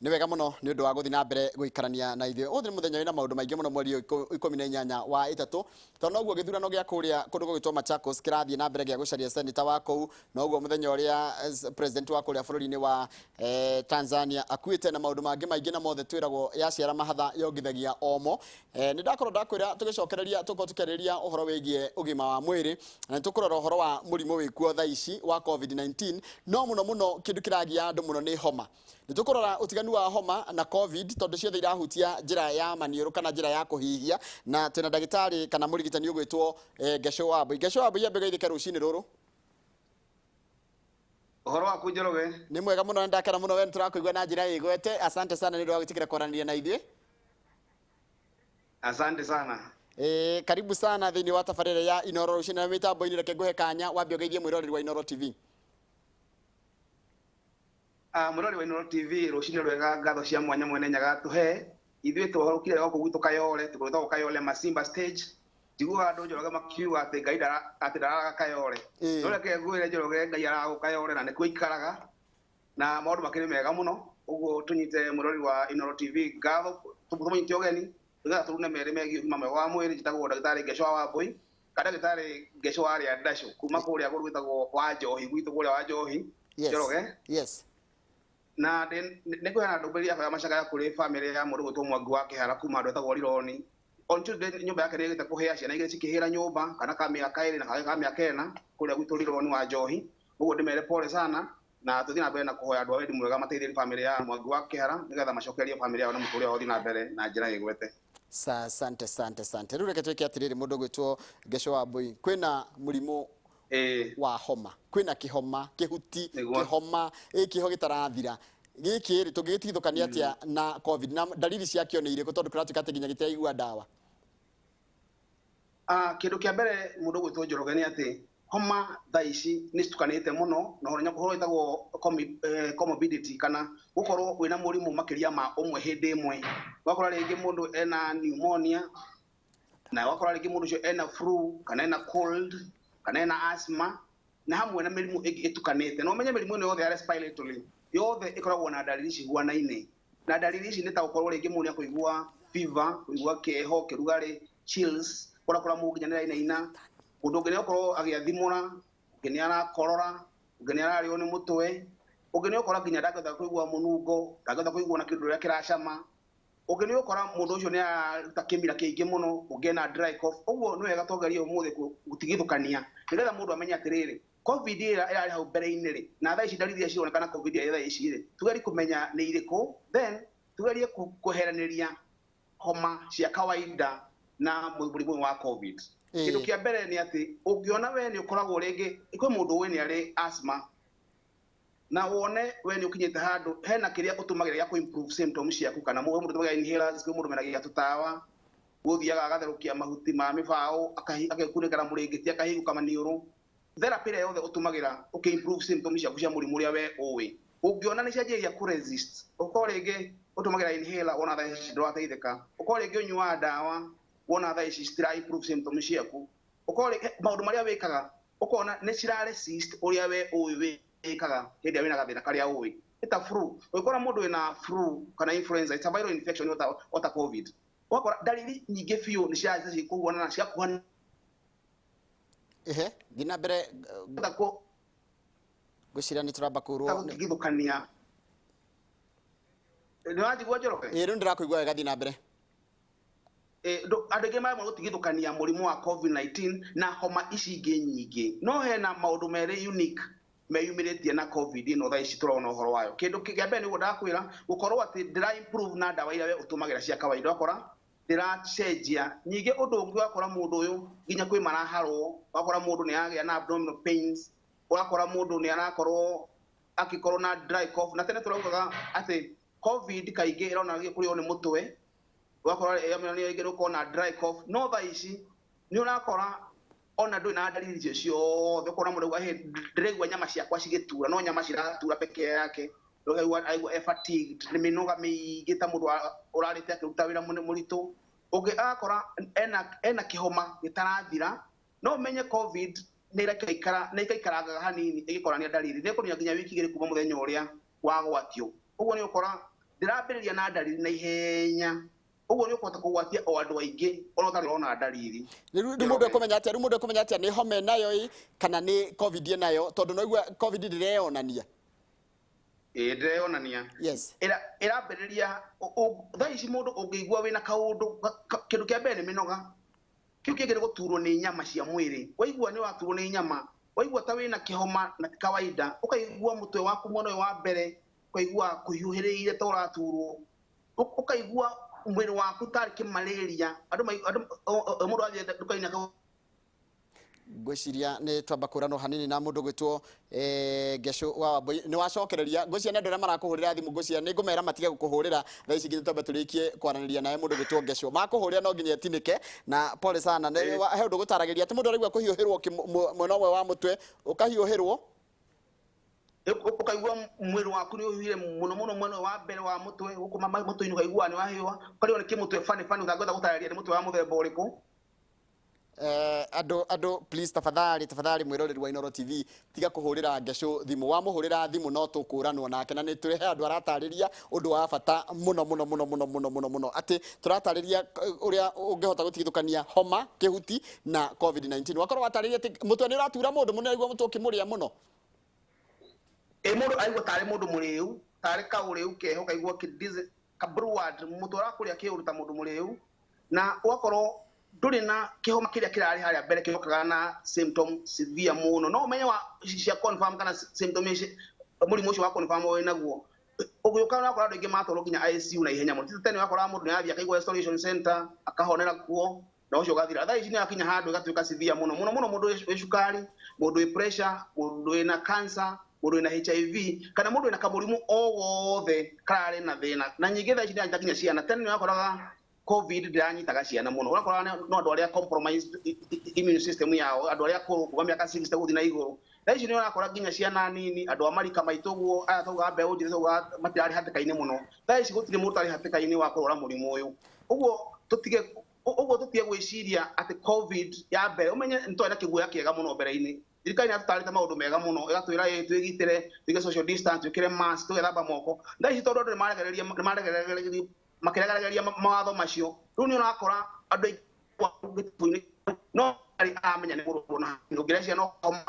Nĩ wega mũno nĩ ũndũ wa gũthiĩ na mbere gũikarania na ithuĩ. Ũmũthĩ nĩ mũthenya wĩna maũndũ maingĩ mũno, mweri ũyũ 18 wa ĩtatũ, tondũ noguo gĩthurano gĩa kũrĩa kũndũ gũgĩtwo Machakos kĩrathiĩ na mbere gĩa gũcaria seneta wa kũu, noguo mũthenya ũrĩa president wa kũrĩa bũrũri-inĩ wa Tanzania akuĩte, na maũndũ mangĩ maingĩ, na mothe twĩragwo yaciara mahatha yongithagia omo. Nĩ ndakorwo ndakwĩra tũgĩcokereria tũkorwo tũkĩarĩrĩria ũhoro wĩgiĩ ũgima wa mwĩrĩ, na nĩ tũkũrora ũhoro wa mũrimũ wĩkuo thaa ici wa COVID-19, no mũno mũno kĩndũ kĩragia andũ mũno nĩ homa. Nĩ tũkũrora ũtiganu wa homa na COVID, tondũ ciothe irahutia njĩra ya maniũrũ kana njĩra ya kũhihia, na twĩna ndagĩtarĩ kana mũrigitani ũgwĩtwo Ngeco wa Mbui. Ngeco wa Mbui, ambe geithĩke rũcinĩ rũrũ. Ũhoro waku, Njoroge? Nĩ mwega mũno na ndakena mũno we nĩ tũrakũigua na njĩra ĩgwete. Asante sana nĩ ũndũ wa gwĩtĩkĩra kwaranĩria na ithuĩ. Asante sana. Karibu sana thĩinĩ wa tabarĩra ya Inoro Rũcinĩ, na mĩtambo-inĩ reke ngũhe kanya wambe ũgeithie mwĩroreri wa Inoro TV. Ah, mwĩroreri wa Inoro TV, rũcinĩ rwega. Ngatho cia mwanya mwene Nyaga tũhe ithuĩ twahorokire gũkũ gwitũ Kayole, tũgwĩtagwo Kayole Masimba stage. Njiguaga andũ, Njoroge, makiuga atĩ Ngai atĩ ndararaga Kayole. No reke ngwĩre, Njoroge, Ngai araga Kayole na nĩkuo ikaraga na maũndũ makĩrĩ mega mũno. Ũguo tũnyite mwĩroreri wa Inoro TV ngatho, tũmũnyite ũgeni nĩgetha tũrune merĩ megiĩ ũgima mwega wa mwĩrĩ. Njĩtagwo ndagĩtarĩ Ngeco wa Wambũi kana ndagĩtarĩ Ngeco wa Rĩandacũ kuma kũrĩa kũndũ gwĩtagwo wa Njohi, gwitũ kũrĩa wa Njohi. Njoroge. Na nĩ ngũheana ndũmĩrĩri yakwa ya macakaya kũrĩ bamĩrĩ ya mũndũ gwĩtwo Mwangi wa Kĩhara kuma handũ etagwo Rironi. On Tuesday nyũmba yake nĩ ĩgĩte kũhĩa, ciana igĩrĩ cikĩhĩra nyũmba, kana ka mĩaka 2 na kangĩ ka mĩaka 4, kũrĩa gwitũ Rironi wa Njohi. Ũguo ndĩmere pole sana, na tũthiĩ na mbere na kũhoya andũ a wendi mwega mateithĩrĩrie bamĩrĩ ya Mwangi wa Kĩhara nĩgetha macokerie bamĩrĩ yao na mũtũrĩre wao ũthiĩ na mbere na njĩra ĩgwete. Sa asante sante sante. Rĩu reke twĩke atĩrĩrĩ, mũndũ ũgwĩtwo Ngeco wa Mbui, kwĩna mũrimũ wa homa, kwĩna kĩhoma kĩhuti. Kĩhoma ĩ kĩho gĩtarathira gĩkĩ rĩ, tũngĩgĩtigithũkania atĩa na COVID, na dalili ciakĩo nĩ irĩkũ, tondũ kĩratuĩka atĩ nginya gĩtiraigua ndawa? Ah, kĩndũ kĩa mbere, mũndũ ũgwĩtwo Njoroge, nĩ atĩ homa thaa ici nĩ citukanĩte mũno na ũhoro wĩtagwo comorbidity, kana gũkorwo wĩna mũrimũ makĩria ma ũmwe hĩndĩ ĩmwe. Ũgakora rĩngĩ mũndũ ena pneumonia, na ũgakora rĩngĩ mũndũ ũcio ena flu kana ena cold kana ena asthma na hamwe na mĩrimũ ĩngĩ ĩtukanĩte. Na ũmenye mĩrimũ ĩno yothe ya respiratory yothe ĩkoragwo na ndariri cihuanaine, na ndariri ici nĩ ta gũkorwo rĩngĩ mũndũ nĩ akũigua fever, kũigua kĩheho, kĩrugarĩ, chills, ũrakora mũndũ nginya nĩ arainaina. Mũndũ ũngĩ nĩ akorwo agĩathimũra, ũngĩ nĩ arakorora, ũngĩ nĩ ararĩo nĩ mũtwe, ũngĩ nĩ ũkora nginya ndangĩhota kũigua mũnungo, ndangĩhota kũigua na kĩndũ ũrĩa kĩracama, ũngĩ nĩ ũkora mũndũ ũcio nĩ araruta kĩmira kĩingĩ mũno, ũngĩ ena dry cough. Ũguo nĩ wega twagerie ũmũthĩ gũtigithũkania nĩgetha mũndũ amenye atĩrĩrĩ, COVID ĩrĩa ĩrarĩ hau mbere-inĩ rĩ, na thaa ici ndariri iria cironekana COVID ĩrĩa thaa ici rĩ, tugerie kũmenya nĩ irĩkũ, then tugerie kweheranĩria homa cia kawaida na mũrimũ ũyũ wa COVID. Kĩndũ kĩa mbere nĩ atĩ ũngĩona we nĩ ũkoragwo rĩngĩ kwĩ mũndũ ũĩ nĩ arĩ asthma, na wone we nĩ ũkinyĩte handũ hena kĩrĩa ũtũmagĩra gĩa kũ improve symptoms ciaku, kana mũndũ ũtũmagĩra inhalers, kwĩ mũndũ meragia tũtawa, gũthiaga agatherũkia mahuti ma mĩbaũ, agekunĩkĩra mũrĩngĩti, akahingũka maniũrũ, therapy ĩrĩa yothe ũtũmagĩra ũkĩ improve symptoms ciaku cia mũrimũ ũrĩa we ũĩ, ũngĩona nĩ cianjĩrĩria kũ resist, ũkorwo rĩngĩ ũtũmagĩra inhaler, wona thaa ici ndũrateithĩka, ũkorwo rĩngĩ ũnyuaga ndawa, wona thaa ici citira improve symptoms ciaku, ũkorwo rĩngĩ maũndũ marĩa wĩkaga ũkona nĩ cira resist ũrĩa we ũĩ wĩkaga hĩndĩ ĩrĩa wĩna gathĩna karĩa ũĩ, nĩ ta flu. Ũngĩkora mũndũ wĩna flu kana influenza, it's a viral infection ota COVID, ũgakora ndariri nyingĩ biũ nĩ ciranjia cikũhuana cigakuhana. Ehe, thiĩ na mbere. Ngwĩciria nĩ tũramba kũrwo. Gũtigithũkania. Nĩ wanjigua, Njoroge? Ĩĩ, rĩu ndĩrakũigua wega, thiĩ na mbere. Andũ aingĩ maremwo gũtigithũkania mũrimũ wa COVID-19 na homa ici ingĩ nyingĩ, no hena maũndũ merĩ unique meyumĩrĩtie na COVID ĩno thaa ici tũrona ũhoro wayo. Kĩndũ kĩa mbere nĩguo ndakwĩra, gũkorwo atĩ ndĩra improve na ndawa iria we ũtũmagĩra cia kawaida, ũgakora ndĩracenjia nyingĩ. Ũndũ ũngĩ, ũgakora mũndũ ũyũ nginya kwĩ maraharwo, ũgakora mũndũ nĩ agĩa na abdominal pains, ũgakora mũndũ nĩ arakorwo akĩkorwo na dry cough. Na tene tũraugaga atĩ COVID kaingĩ ĩronanagia kũrĩo nĩ mũtwe, ũgakora rĩngĩ nĩ ũkorwo na dry cough, no thaa ici nĩ ũrakora ona ndũrĩ na ndariri icio ciothe. Ũkona mũndũ auga, "Hey, ndĩraigua nyama ciakwa cigĩtura," no nyama ciratura peke yake. Ũkaigua aigua e fatigued, nĩ mĩnoga mĩingĩ ta mũndũ ũrarĩte akĩruta wĩra mũritũ. Ũngĩ agakora ena kĩhoma gĩtarathira. No ũmenye COVID nĩ ĩrekaikara nĩ ĩkaikarangaga hanini ĩgĩkorania ndariri, nĩ ĩkũniina nginya wiki 2 kuma mũthenya ũrĩa wagwatio. Ũguo nĩ ũkora Ndĩrambĩrĩria na ndariri na ihenya. Ũguo nĩ ũkũhota kũgwatia o andũ aingĩ ona ũtarĩ ũrona ndariri. Rĩu mũndũ ekũmenya atĩa? Rĩu mũndũ ekũmenya atĩa nĩ homa ĩnayo ĩ kana nĩ COVID ĩnayo? Tondũ no igua COVID ndĩreyonania. Ĩĩ, ndĩreyonania. Yes. Ĩrambĩrĩria thaa ici mũndũ ũngĩigua wĩna kaũndũ, kĩndũ kĩa mbere nĩ mĩnoga. Kĩu kĩngĩ nĩ gũturwo nĩ nyama cia mwĩrĩ. Waigua nĩ waturwo nĩ nyama, waigua ta wĩna kĩhoma na ti kawaida, ũkaigua mũtwe waku mwena ũyũ wa mbere, ũkaigua kũhiũhĩrĩire ta ũraturwo, ũkaigua mwĩrĩ waku tarĩ kĩmalaria. Andũ mũndũ athiĩ nduka-inĩ Ngwĩciria nĩ twamba kũranwo hanini na mũndũ gwĩtwo Ngecu wa Wambui. Nĩ wacokereria. Ngwĩciria nĩ andũ arĩa marakũhũrĩra thimũ, ngwĩciria nĩ ngũmera matige gũkũhũrĩra thaa ici nginya twambe tũrĩkie kwaranĩria nawe mũndũ gwĩtwo Ngecu. Makũhũrĩra no nginya ĩtinĩke na pole sana. He ũndũ gũtaragĩria atĩ mũndũ araigua kũhiũhĩrwo mwena ũmwe wa mũtwe, ũkahiũhĩrwo. Ũkaigua mwĩrĩ waku nĩ ũhiũhire mũno mũno mwena wa mbere wa mũtwe, gũkũ mũtwe-inĩ ũkaigua nĩ wahiũha, ũkarigwo nĩ kĩmũtwe bani bani ũtangĩhota gũtarĩria nĩ mũtwe wa mũthemba ũrĩkũ. Andũ please, tafadhali, tafadhali mwĩroreri wa Inooro TV, tiga kũhũrĩra Ngecu thimũ. Wamũhũrĩra thimũ no tũkũranwo nake, na nĩ tũrĩ he andũ aratarĩria ũndũ wa bata mũno mũno mũno mũno mũno mũno mũno, atĩ tũratarĩria ũrĩa ũngĩhota gũtigithũkania homa kĩhuti na COVID-19. Wakorwo watarĩria atĩ mũtwe nĩ ũratura mũndũ mũno, aigua mũtwe ũkĩmũrĩa mũno. Ĩ, mũndũ aigua tarĩ mũndũ mũrĩu, tarĩ kaũrĩu keho, kaigua kĩ kabruad, mũtwe ũrakũrĩa kĩũru ta mũndũ mũrĩu, na ũgakorwo ndũrĩ na kĩhoma kĩrĩa kĩrarĩ harĩa mbere kĩũkaga na symptom severe mũno. No ũmenye wa cia confirm kana symptom ici, mũrimũ ũcio wa confirm wĩ naguo. Ũgĩũka ũrakora andũ aingĩ matwarwo nginya ICU na ihenya mũno. Ti tene ũrakora mũndũ nĩ athiĩ akaigwo isolation center, akahonera kuo, na ũcio ũgathira. Thaa ici nĩ akinya handũ ĩgatuĩka severe mũno mũno mũno, mũndũ wĩ cukari, mũndũ wĩ pressure, mũndũ wĩna cancer, mũndũ wĩna HIV, kana mũndũ wĩna kamũrimũ o wothe kararĩ na thĩna. Na nyingĩ thaa ici nĩ nginya ciana. Tene nĩ wakoraga COVID ndĩranyitaga ciana mũno. Ũrakora no andũ arĩa compromised immune system yao, andũ arĩa akũrũ kuma mĩaka 60 gũthiĩ na igũrũ. Thaa ici nĩ ũrakora nginya ciana nini, andũ a marika maitũ ũguo, aya taugaga mbeũ njĩthĩ, taugaga matirarĩ hatĩka-inĩ mũno. Thaa ici gũtirĩ mũndũ ũtarĩ hatĩka-inĩ wa kũrwara mũrimũ ũyũ. Ũguo tũtige gwĩciria atĩ COVID ya mbere, ũmenye nĩ twarĩ na kĩguoya kĩega mũno mbere-inĩ. Thirikari nĩ yatũtarĩte maũndũ mega mũno, ĩgatwĩra ĩ twĩgitĩre, tũige social distance, twĩkĩre mask, tũgethamba moko. Thaa ici tondũ andũ nĩ makĩregereria mawatho macio, rĩu nĩ ũrakora andũ aingĩ no arĩ aramenya nĩ mũrũrũ na ũngĩreciria no homa,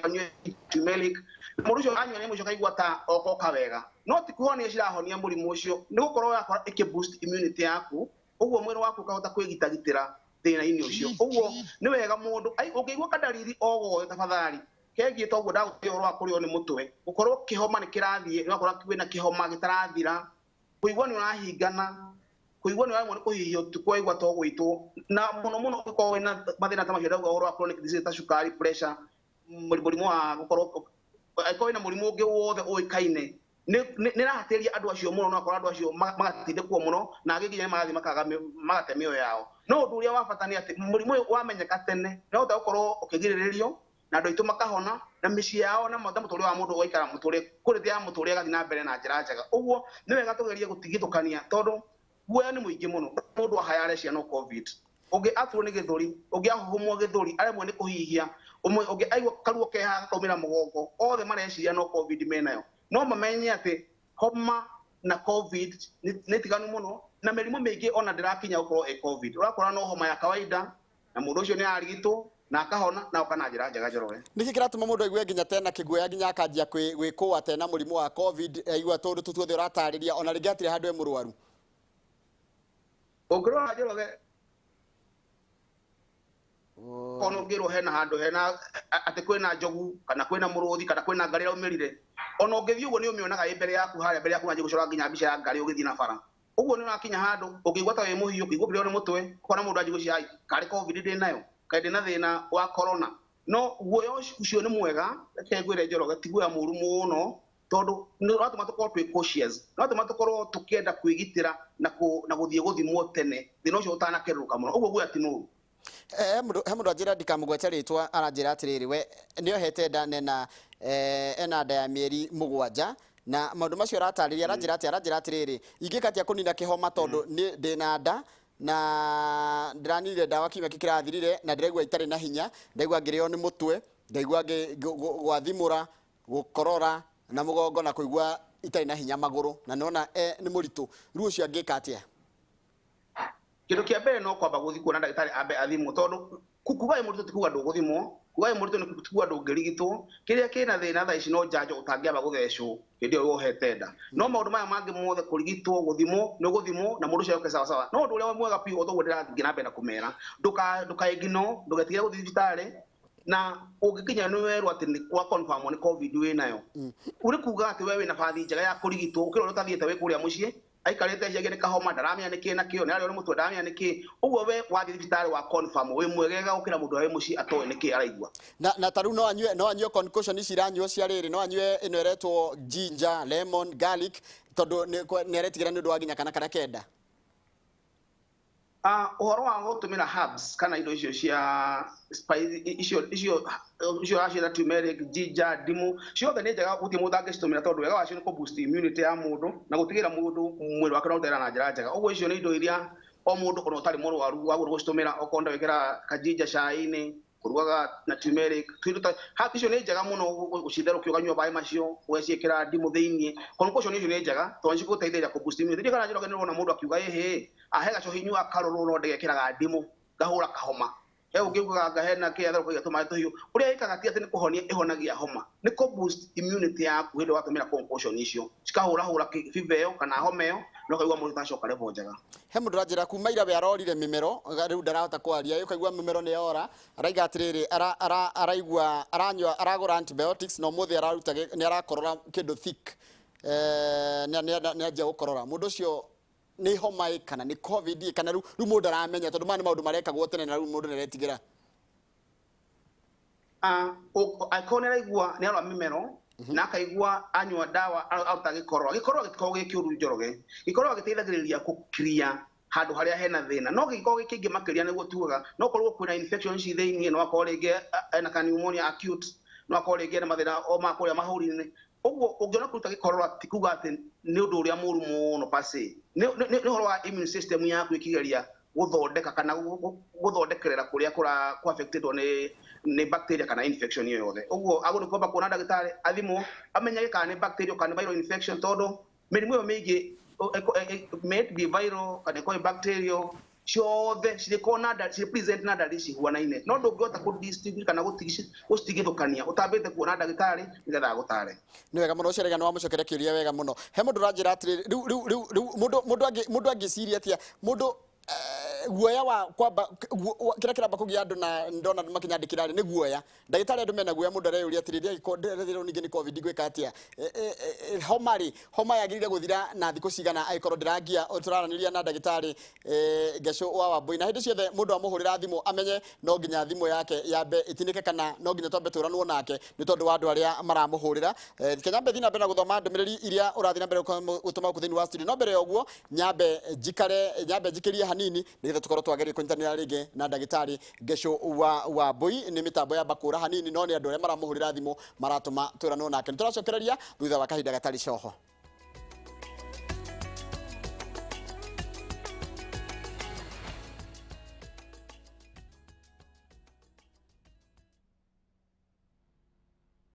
anyue turmeric, mũndũ ũcio anyua nĩ mũico kaigua ta okoka wega. No ti kũhonia cirahonia mũrimũ ũcio, nĩ gũkorwo yakora ĩkĩ boost immunity yaku, ũguo mwĩrĩ waku ũkahota kwĩgitagitĩra thĩna-inĩ ũcio. Ũguo nĩ wega mũndũ, ũngĩigua kandariri o gothe tafadhali, kegiĩ toguo ndagũtĩa ũhoro wa kũrĩo nĩ mũtwe, gũkorwo kĩhoma nĩ kĩrathiĩ, ũgakora kwĩna kĩhoma gĩtarathira, kũigua nĩ ũrahingana, kũigua nĩ ũraremwo nĩ kũhihia ũtukũ, waigua to gũitwo, na mũno mũno ũngĩkorwo wĩna mathĩna ta macio ndauga ũhoro wa chronic disease ta cukari, pressure, mũrimũ wa gũkorwo, angĩkorwo wĩna mũrimũ ũngĩ wothe ũĩkaine, nĩ ĩrahatĩrĩria andũ acio mũno, na ũgakora andũ acio magatindĩkwo mũno, na angĩ nginya nĩ marathiĩ magate mĩoyo yao. No ũndũ ũrĩa wa bata nĩ atĩ mũrimũ ũyũ wamenyeka tene, nĩ ũhota gũkorwo ũkĩgirĩrĩrio, na andũ aitũ makahona, na mĩciĩ yao na mũtũrĩre wa mũndũ ũgaikara mũtũrĩre, quality ya mũtũrĩre ĩgathiĩ na mbere na njĩra njega. Ũguo nĩ wega tũgerie gũtigithũkania, tondũ guoya nĩ mũingĩ mũno. Mũndũ ahaya areciria no COVID, ũngĩ aturwo nĩ gĩthũri, ũngĩ ahuhumwo gĩthũri, aremwo nĩ kũhihia, ũngĩ aigua karuo keha gakaumĩra mũgongo, othe mareciria no COVID menayo. No mamenye atĩ homa na COVID nĩ tiganu mũno, na mĩrimũ mĩingĩ ona ndĩrakinya gũkorwo ĩ COVID. Ũrakora no homa ya kawaida, na mũndũ ũcio nĩ arigitwo na akahona na oka na njĩra njega. Njoroge, Nĩkĩ kĩratũma mũndũ aigue nginya tena kĩguoya nginya akanjia gwĩkũa tena mũrimũ wa COVID, aigua tũndũ tũu tuothe ũratarĩria, ona rĩngĩ hatirĩ handũ e mũrwaru? Ũngĩrora Njoroge, ona ũngĩrwo hena handũ hena atĩ kwĩna njogu kana kwĩna mũrũthi kana kwĩna ngarĩ ĩraumĩrire, ona ũngĩthiĩ ũguo nĩ ũmĩonaga ĩ mbere yaku, harĩa mbere yaku, wanjie gũcora nginya mbica ya ngarĩ ũgĩthiĩ na bara. Ũguo nĩ ũrakinya handũ ũngĩigua ta wĩ mũhiũ, ũkĩigua ũkĩrĩo nĩ mũtwe, ũkona mũndũ anjie gwĩciria karĩ COVID ndĩ nayo, kaĩ ndĩ na thĩna wa corona. No guoya ũcio nĩ mwega, reke ngwĩre Njoroge, ti guoya mũru mũno, tondũ nĩ ũratũma tũkorwo twĩ cautious, nĩ ũratũma tũkorwo tũkĩenda kwĩgitĩra na gũthiĩ gũthimwo tene thĩna ũcio ũtanakerũrũka mũno. Ũguo guoya ti mũru. He mũndũ anjĩra ndikamũgwete rĩtwa, aranjĩra atĩrĩrĩ, we nĩohete nda nena, ena nda ya mĩeri 7, na maũndũ macio aratarĩria, aranjĩra atĩ, aranjĩra atĩrĩrĩ, ingĩka atĩa kũnina kĩhoma tondũ nĩ ndĩna nda na ndĩraninire ndawa kiumia gĩkĩ kĩrathirire, na ndĩraigua itarĩ na hinya, ndaigua ngĩrĩo nĩ mũtwe, ndaigua gwathimũra, gũkorora na mũgongo na kũigua Itarĩ na hinya magũrũ na nona nĩ mũritũ, rĩu ũcio angĩka atĩa? Kĩndũ kĩa mbere no kwamba gũthiĩ kuona ndagĩtarĩ, ambe athimwo, tondũ kuga wĩ mũritũ ti kuga ndũgũthimwo, kuga wĩ mũritũ nĩ ti kuga ndũngĩrigitwo. Kĩrĩa kĩna thĩna thaa ici no njanjo ũtangĩamba gũthecwo hĩndĩ ĩyo wohete nda, no maũndũ maya mangĩ mothe, kũrigitwo, gũthimwo, nĩ ũgũthimwo na mũndũ ũcio oke sawa sawa. No ũndũ ũrĩa mwega biũ, o toguo ndĩrathiĩ na mbere na kũmera, ndũka ignore, ndũgetigĩre gũthiĩ thibitarĩ, na ũngĩkinya nĩ werwo atĩ nĩ kwa confirm nĩ COVID wĩnayo, ũrĩ kuga atĩ we wĩna bathi njega ya kũrigitwo ũkĩra ũrĩa ũtathiĩte wĩ kũrĩa mũciĩ aikarĩte ciake nĩ kahoma, ndaramenya nĩ kĩ nakĩo, nĩ arĩo nĩ mũtwe, ndaramenya nĩ kĩ. Ũguo we wathiĩ thibitarĩ wa confirm, wĩ mwegega gũkĩra mũndũ ũrĩa wĩ mũciĩ atoĩ nĩ kĩ araigua. Na ta rĩu no anyue concoction ici iranyuo cia rĩrĩ, no anyue ĩno ĩretwo ginger, lemon, garlic, tondũ nĩ aretigĩra nĩ ũndũ wa nginya kana karĩa kenda? Ũhoro wa gũtũmĩra herbs kana indo icio cia spice, icio waciĩta turmeric, ginger, ndimũ, ciothe nĩ njega, gũtirĩ mũndũ angĩcitũmĩra, tondũ wega wacio nĩ kũ boost immunity ya mũndũ na gũtigĩrĩra mũndũ mwĩrĩ wake no ũtera na njĩra njega. Ũguo icio nĩ indo iria o mũndũ ona ũtarĩ mũrwaru wagĩrĩirwo gũcitũmĩra, okorwo ndawĩkĩra kajinja cai-inĩ, kũrugaga na turmeric, tuindo ta ha icio nĩ njega mũno, gũcitherũkia ũkanyua maĩ macio, ũgaciĩkĩra ndimũ thĩiniĩ. Concoction icio nĩ njega tondũ nĩ cigũteithĩrĩria kũ boost immunity. Ndiũĩ kana Njoroge nĩ ũrona mũndũ akiuga ĩhĩ ahe gacohi nyua karũrũ, no ndĩgekĩraga ndimũ ngahũra kahoma, he ũngĩ ugaga ngahe na kĩ atherũkagia tũmaĩ tũhiũ. Ũrĩa ĩkaga ti atĩ nĩ kũhonia ĩhonagia homa, nĩ kũ boost immunity yaku. Hĩndĩ watũmĩra concoction icio cikahũrahũra fever ĩyo kana homa ĩyo, na ũkaigua mũndũ tacoka level njega. He mũndũ ũranjĩra kuma ira we arorire mĩmero, rĩu ndarahota kwaria, ũkaigua mĩmero nĩ yora. Araiga atĩrĩrĩ, araigua aranyua, aragũra antibiotics na ũmũthĩ araruta nĩ arakorora kĩndũ thick, nĩ anjia gũkorora. Mũndũ ũcio nĩ homa ĩ kana nĩ COVID ĩ kana rĩu mũndũ aramenya, tondũ maya nĩ maũndũ marekagwo tene na rĩu mũndũ nĩ aretigĩra. Angĩkorwo nĩ araigua nĩ arora mĩmero na akaigua anyua ndawa aruta gĩkorora, gĩkorora gĩtikoragwo gĩ kĩũru, Njoroge. Gĩkorora gĩteithagĩrĩria gũkiria handũ harĩa hena thĩna, no gĩkorwo gĩ kĩingĩ makĩria nĩguo tugaga no korwo kwĩna infection ci thĩiniĩ, no akorwo rĩngĩ ena ka pneumonia acute, no akorwo rĩngĩ ena mathĩna o ma kũrĩa mahũri-inĩ. Ũguo ũngĩona kũruta gĩkorora ti kuga atĩ nĩ ũndũ ũrĩa mũru mũno per se, nĩ ũhoro wa immune system yaku ĩkĩgeria gũthondeka kana gũthondekerera kũrĩa kũra kũ affectedwo nĩ bacteria kana infection ĩyo yothe. Ũguo agũrĩ kwamba kuona ndagĩtarĩ, athimwo, amenyeke kana nĩ bacteria kana nĩ viral infection, tondũ mĩrimũ ĩyo mĩingĩ may it be viral kana ĩkorwo nĩ bacterial, ciothe cirĩkorwo na cirĩ present na ndariri cihuanaine, no ndũngĩhota kũ distinguish kana gũcitigithũkania ũtambĩte kuona ndagĩtarĩ nĩgetha agũtare. Nĩ wega mũno, ũcio nĩ wamũcokeria kĩũria wega mũno. He mũndũ ũranjĩra atĩrĩrĩ, rĩu mũndũ angĩciria atĩa, mũndũ guoya wa kwamba kĩrĩa kĩramba kũgia andũ, na ndona andũ makĩnyandĩkĩra rĩ, nĩ guoya. Ndagĩtarĩ, andũ mena guoya, mũndũ areyũria atĩrĩrĩ, angĩkorwo ndĩrethirwo ningĩ nĩ COVID ngwĩka atĩa? Homa rĩ, homa yagĩrĩire gũthira na thikũ cigana angĩkorwo ndĩrangia? Tũraranĩria na ndagĩtarĩ Ngecũ wa Wambui, na hĩndĩ ciothe mũndũ amũhũrĩra thimũ amenye no nginya thimũ yake yambe ĩtinĩke kana no nginya twambe tũranwo nake nĩ tondũ wa andũ arĩa maramũhũrĩra. Reke nyambe thiĩ na mbere na gũthoma ndũmĩrĩri iria ũrathiĩ na mbere gũtũma gũkũ thĩinĩ wa studio, no mbere ya ũguo nyambe njikare, nyambe njikĩrie hanini nĩgetha tũkorwo twagerie kũnyitanĩra rĩngĩ na ndagĩtarĩ Ngecũ wa Wambui. Nĩ mĩtambo yamba kũra hanini, no nĩ andũ arĩa maramũhũrĩra thimũ maratũma twĩranwo nake. Nĩ tũracokereria thutha wa kahinda gatarĩ coho.